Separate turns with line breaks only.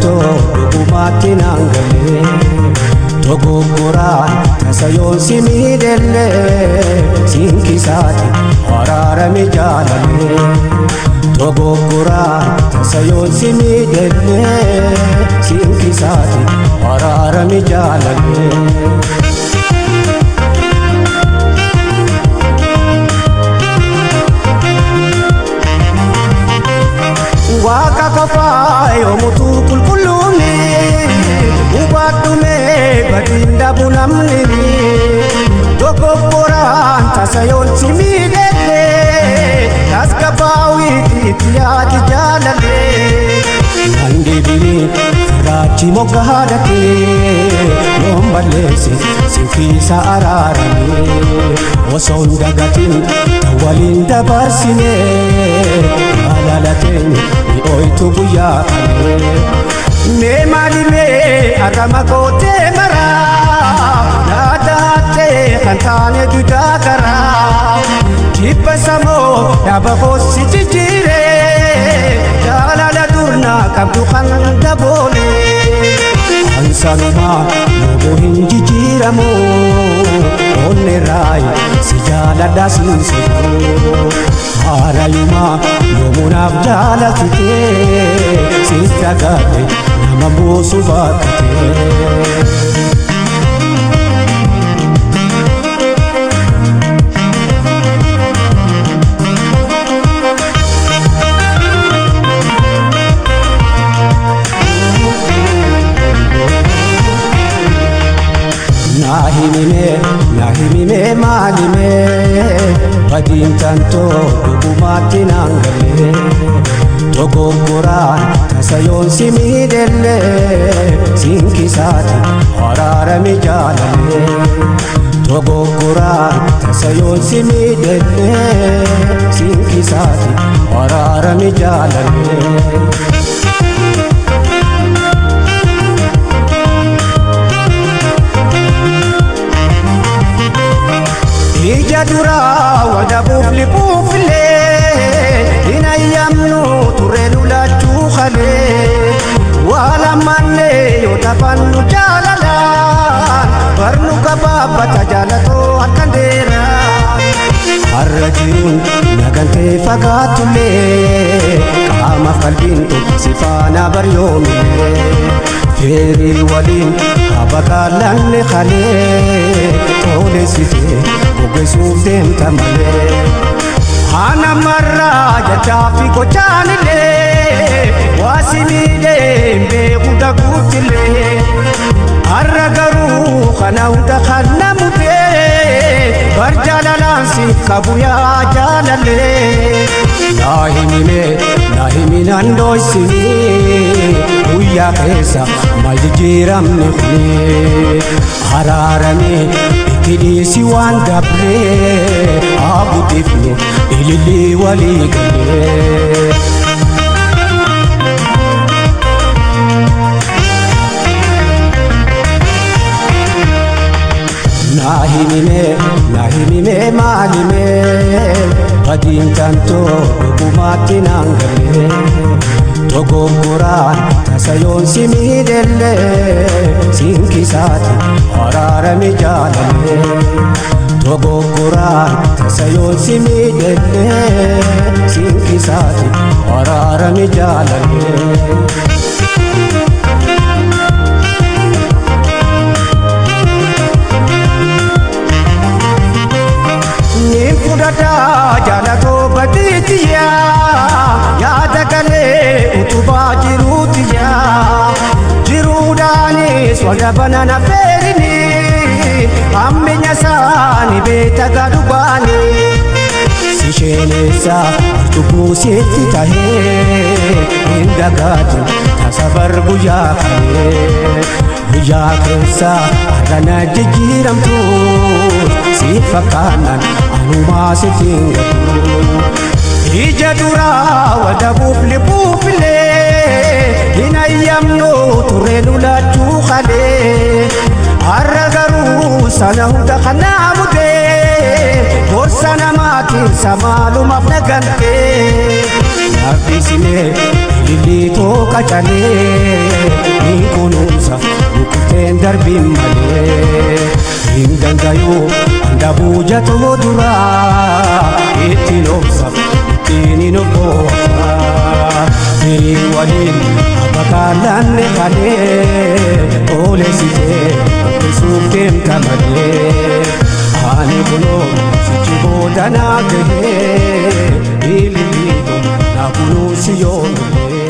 tantoo dhugumaatti naan galee dogoggoraan tasa yoon si miidhellee siinkisaati araarame jaalalee dogoggoraan tasa yoon si miidhellee siinkisaati araarame jaalalee. Waaqa qofaa yoomutu qulqulluuni hubadhume badiin dhabu namni dogoggoraan tasa yoon si miidhellee tasgabbaawiitti yaadi jaalalee. Kan deebinee firaachi moggaadhatee yoon balleesse sinfiisa araaramee osoo hin dagatin tan waliin dabarsinee jaalalateen mi'ooytu guyyaa kanee. Mee maali mee arrama gootee maraa yaadaattee kan taane dudaa karaa jibba samoo dhaaba koossi jijjiiree jaalala durnaa qabdu kan daboolee. Ansanumaa yoomuu hin jijjiiramu onnee raayi si jaaladha siin sobuu haarayumaa yoomuu naaf jaalatitee siif dhagaate nama buusu bakkatee. Naahimime maalime badiin tantoo dhugumaatti naan galee dogoggoraan tasa yoon si miidhellee siinkisaati araarame jaalalee dogoggoraan tasa yoon si miidhellee siinkisaati araarame jaalalee. Ija duraa wadabuuf liquufillee hin ayyamnu turre lulachuu kalee waa lammallee yoo taphannu jaalalaan barnu gabaabbata jaalatoo harkan dheeraa. Har'a jiruun nagantee fagaatullee qaama qalbiin si faana baryoomillee feerii waliin habaqaalanne kalee toolessitee goggosuuf deemta malee. Ana marraa jechaa fi gochaanillee waa si miidhee hin beeku daguutillee har'a garuu kana hunda kan namutee bar jaalalaan si qabu yaa jaalallee. Naahimime naahiminaan dhoysinii guyyaa keessa maal jijjiiramni kuni araaramee itti dhiisi waan dabree haa guddifnu ilillii walii galee. Naahimime naahimime maalime badiin tantoo dhugumaatti naan galee dogoggoraan tasa yoon si miidhellee siinkisaati araarame jaalalee dogoggoraan tasa yoon si miidhellee siinkisaati araarame jaalalee. Fudhadhaa jaalatoo badiitiyaa yaada galee utubaa jiruutiyaa jiruudhaanis wal dhabana feerini hamminya isaanii beekta gadhubaanii. Si sheenessa arcubbuu sitti tahee hin dagaatin tasa bar guyyaa kanee guyyaa keessa har'a na jijjiiramtu si fakkaannaan anumaa sitti hin gatu. Ija duraa wadabuuf libuufillee hin ayyamnu turre lulachuu kalee har'a garuu sana hunda kanaa mudee gorsa namaatiin samaalumaaf nagantee. Naaffisimee ilillii tooka calee Hin kunuunsa rukutteen darbiin malee. Hin dandayuu handabuu jatoo duraa ittiin obsa ittiin hin obboota. Firii waliin abakaalanne kalee oleessitee qopheessuuf deemta malee. Ani kunoo sichi booda naa gahee ililiitu naa kunuunsi yoomilee.